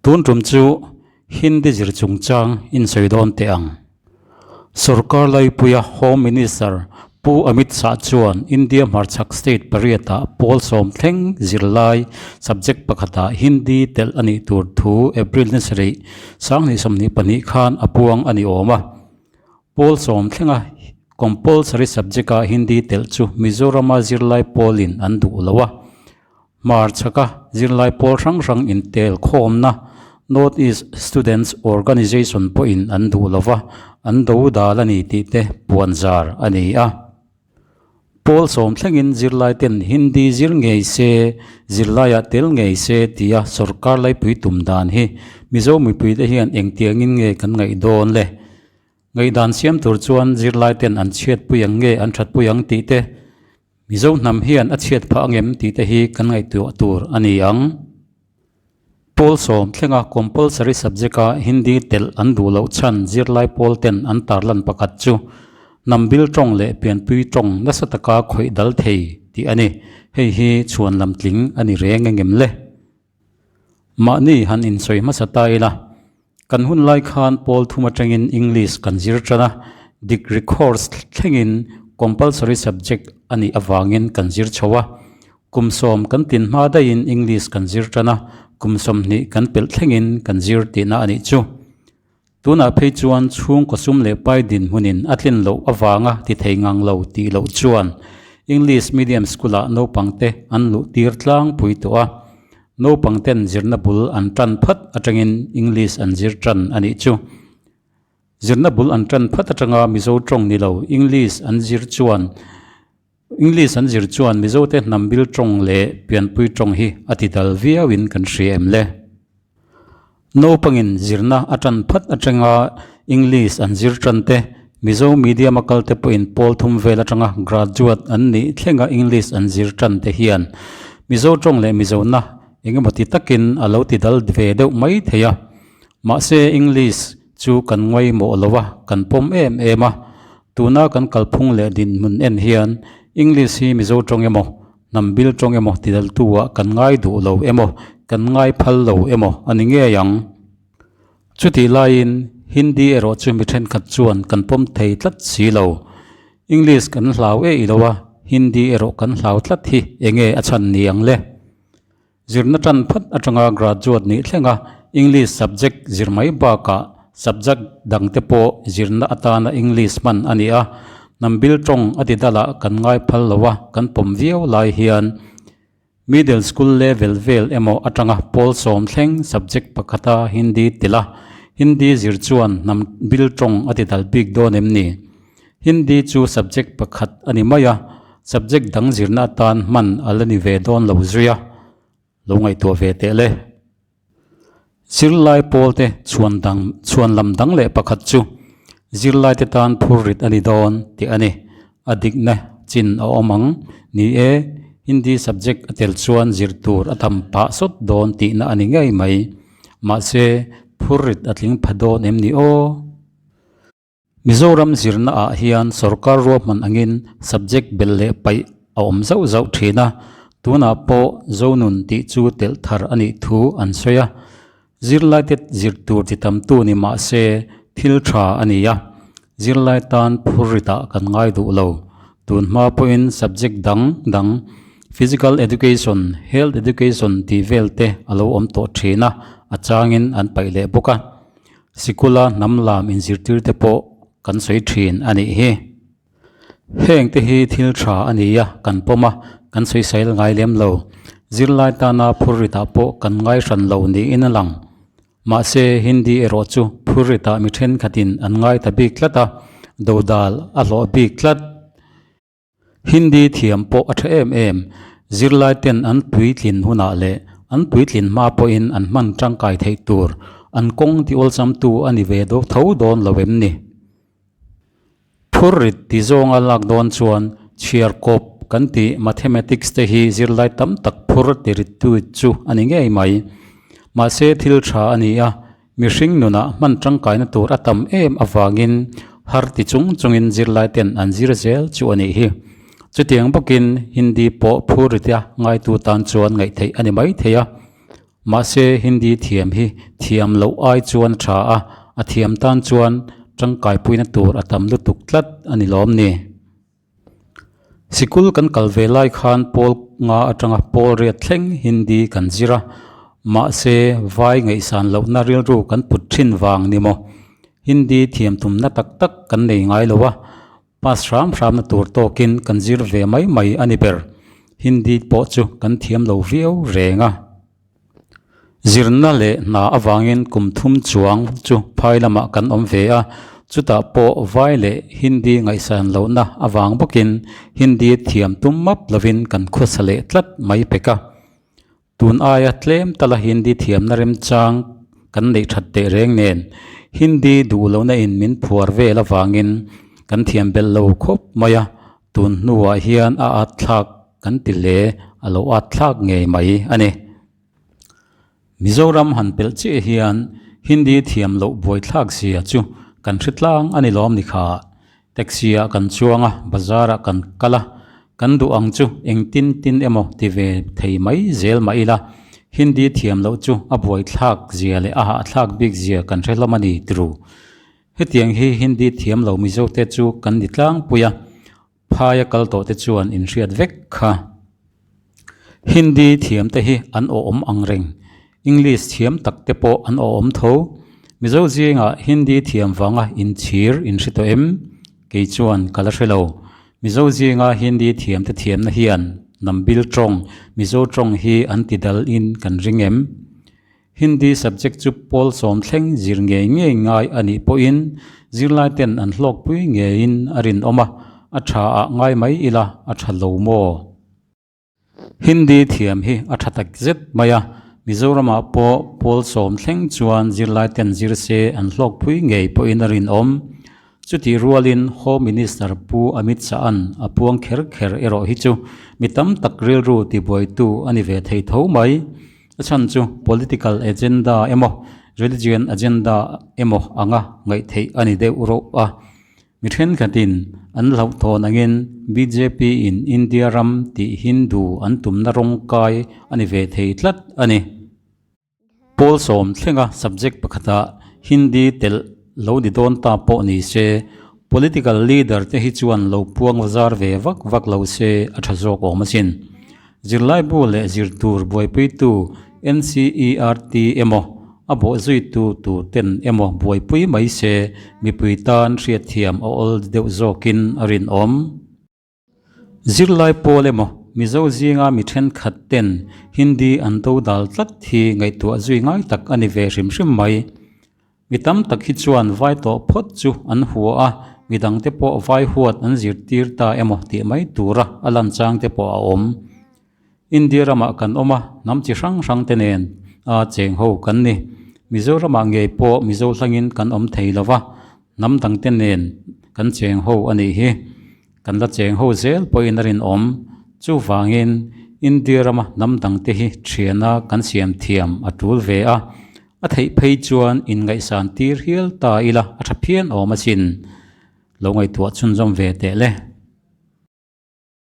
Tun tum chu Hindi zir chungchang in sawi dawn teh ang. Sorkar laipuia Home Minister Pu Amit Shah chuan India hmarchhak state pariatah pawl sawm thleng zirlai subject pakhatah Hindi telh a nih tur thu April ni sarih sanghnih 22 khan a puang a ni awm a. Pawl sawm thlenga compulsory subject-a Hindi telh chu Mizorama zirlai pawlin an duh lo a. Hmarchhaka zirlai pawl hrang hrang intel khawmna North East Students Organisation pawhin an duh lo va, an do dal a ni tih te puan zar a ni a. Pawl sawm thlengin zirlai ten Hindi zir ngei se, zirlaiah tel ngei se tia sorkar laipui tum dan hi Mizo mipuite hian engtiangin nge kan ngaih dawn le? Ngaihdan siam tur chuan zirlai ten an chhiatpui ang nge an thatpui ang tih te Mizo hnam hian a chhiat phah angem tih te hi kan ngaihtuah tur a ni ang. Pawl sawm thlenga compulsory subject-a Hindi telh an duh loh chhan zirlai pawl ten an tarlan pakhat chu hnam bil tawng leh pianpui tawng nasa taka khawih dal thei tih a ni. Hei hi chhuan lam tling a ni reng engem le? Mahni han insawi hmasa ta ila, kan hun lai khan pawl thum atangin English kan zir tan a, degree course thlengin compulsory subject a nih avangin kan zir chho a. Kum sawm kan tin hma daihin English kan zir tan a, kum 20 kan pelh thlengin kan zir tihna a nih chu. Tunah phei chuan chhungkaw sum leh pai dinhmunin a tlin loh avanga ti thei ngang lo tih loh chuan English medium school-ah naupangte an luh tir tlangpui tawh a. Naupangten zirna bul an tan phat atangin English an zir tan a nih chu. Zirna bul an tan phat atanga Mizo tawng ni lo English an zir chuan English an zir chuan Mizote hnam bil tawng leh pianpui tawng hi a ti dal viauin kan hria em le? Naupangin zirna a tan phat atanga English an zir tan te, Mizo medium a kal te pawhin pawl thum vel atanga graduate an nih thlenga English an zir tan te hian Mizo tawng leh Mizona engemaw ti takin a lo ti dal ve deuh mai thei a. Mahse English chu kan ngaimawh lo a, kan pawm em em a. Tuna kan kalphung leh dinhmun en hian English hi Mizo tawng emaw, hnam bil tawng emaw ti daltu ah kan ngai duh lo emaw, kan ngai phal lo emaw a ni ngei ang. Chutih laiin Hindi erawh chu mi thenkhat chuan kan pawm thei tlat si lo. English kan hlau eih lo a, Hindi erawh kan hlau tlat hi enge a chhan ni ang le? Zirna tan phat atanga graduate nih thlenga English subject zir mai bakah subject dangte pawh zirna atana English hman a ni a, hnam bil tawng a ti dalah kan ngai phal lo a, kan pawm viau lai hian Middle school level vel emaw atanga pawl sawm thleng subject pakhata Hindi tila Hindi zir chuan hnam bil tawng a ti dal bik dawn em ni? Hindi chu subject pakhat a ni mai a, subject dang zirna atan hman a la ni ve dawn lo zui a, lo ngaihtuah ve teh le. Zirlai pawlte chhuan dang chhuan lam dang leh pakhat chu zirlaite tan phur rit a ni dawn tih a ni. A dikna chin a awm ang. Ni e, Hindi subject a tel chuan zir tur a tam pah sawt dawn tihna a ni ngei mai. Mahse, phur rit a tling pha dawn em ni aw? Mizoram zirna ah hian sorkar ruahman angin subject belh leh paih a awm zauh zauh thin a, tunah pawh Zonun tih chu telh thar a nih thu an sawi a. Zirlaite zir tur ti tamtu ni mah se thil tha a ni a, zirlai tan phurritah kan ngai duh lo. Tun hma pawhin subject dang dang physical education, health education tih vel te a lo awm tawh thin a, a changin an paih leh bawk a. Sikula hnam lam inzirtir te pawh kan sawi thin a nih hi. Heng te hi thil tha a ni a, kan pawm a, kan sawi sail ngai lem lo. Zirlai tana phurritah pawh kan ngai hran lo niin a lang. Mahse, Hindi erawh chu phurritah mi thenkhatin an ngai ta bik tlat a, dodal a hlawh bik tlat. Hindi thiam pawh a tha em em, zirlai ten an puitlin hunah leh an puitlin hma pawhin an hman tangkai theih tur an kawng ti awlsamtu a ni ve tho dawn lo em ni? Phurrit ti zawnga lak dawn chuan chhiar kawp kan tih mathematics te hi zirlai tam tak phur ti rittu chu a ni ngei mai. Mahse thil tha a ni a, Mihring nunah hman tangkaina tur a tam em avangin har ti chung chungin zirlai ten an zir zel chu a nih hi. Chutiang bawkin Hindi pawh phurita ngaitu tan chuan ngaihtheih a ni mai thei a. Mahse Hindi thiam hi thiam loh ai chuan a tha a, a thiam tan chuan tangkaipuina tur a tam lutuk tlat a ni lawm ni. Sikul kan kal ve lai khan pawl nga atanga pawl riat thleng Hindi kan zir a, mahse vai ngaihsan lohna rilru kan put thin vang ni maw? Hindi thiam tumna tak tak kan nei ngai lo a, pass hram hramna tur tawkin kan zir ve mai mai a ni ber. Hindi pawh chu kan thiam lo viau reng a. Zirna leh hna avangin kum thum chuang chu phai lamah kan awm ve a, chutah pawh vai leh Hindi ngaihsan lohna avang bawkin Hindi thiam tum map lovin kan khawsa leh tlat mai pek a. Tun aia tlem tala Hindi thiamna remchang kan neih that teh reng nen Hindi duh lohna in min phuar vel avangin kan thiam belh lo khawp mai a, Tun hnuah hian a at thlak kan ti hle, a lo at thlak ngei mai a ni. Mizoram han pelh chiah hian Hindi thiam loh buai thlak zia chu kan hre tlang a ni lawm ni kha. Taxi ah kan chuang a, bazar ah kan kal a, kan duh ang chu engtin tin emaw ti ve thei mai zel mah ila, Hindi thiam loh chu a buai thlak zia leh a hahthlak bik zia kan hre hlawm a ni ti ru. Hetiang hi Hindi thiam lo Mizote chu kan ni tlangpui a, phaia kal tawh te chuan inhriat vek kha. Hindi thiam te hi an awhawm ang reng, English thiam tak te pawh an awhawm tho. Mizo zingah Hindi thiam vanga inchhir inhre tawh em? Kei chuan ka la hre lo. Mizo zinga Hindi thiam te thiamna hian Nambil tawng, Mizo tawng hi an ti dal in kan ring em? Hindi subject chu pawl sawm thleng zir ngei ngei ngai a nih pawhin zirlai ten an hlawkpui ngeiin a rinawm a, a tha ah ngai mai ila a tha lo maw? Hindi thiam hi a tha tak zet mai a, Mizoramah pawh pawl sawm thleng chuan zirlai ten zir se an hlawkpui ngei pawhin a rinawm. Chutih rualin Home Minister Pu Amit Shah-a'n a puang kher kher erawh hi chu mi tam tak rilru tibuaitu a ni ve thei tho mai. A chhan chu political agenda emaw religion agenda emaw anga ngaih theih a ni deuh rawh a. Mi thenkhatin an hlauhthawn angin bjp in India ram tih Hindu an tumna rawngkai a ni ve thei tlat a ni. Pawl sawm thlenga subject pakhatah Hindi telh lo ni dawn ta pawh ni se, political leader te hi chuan lo puang zar ve vak vak lo se a tha zawk awm asin. Zirlaibu leh zirtur buaipuitu NCERT emaw a bawhzuitu tur ten emaw buaipui mai se mipui tan hriatthiam a awl deuh zawkin a rinawm. Zirlai pawl emaw Mizo zinga mi thenkhat ten Hindi an do dal tlat hi ngaihtuah zui ngai tak a ni ve hrim hrim mai. Mi tam tak hi chuan vai tawh phawt chu an hua a, mi dangte pawh vai huat an zirtir ta emaw tih mai tura a lan chang te pawh a awm. India ramah kan awm a, hnam chi hrang hrang te nen a cheng ho kan ni. Mizoramah ngei pawh Mizo hlangin kan awm thei lo va, hnam dangte nen kan cheng ho a nih hi. Kan la cheng ho zel pawhin a rinawm. Chuvangin India rama hnam dangte hi thiana kan siam thiam a tul ve a, a theih phei chuan inngaihsan tir hial ta ila a tha phian awm asin. Lo ngaihtuah chhunzawm ve teh le.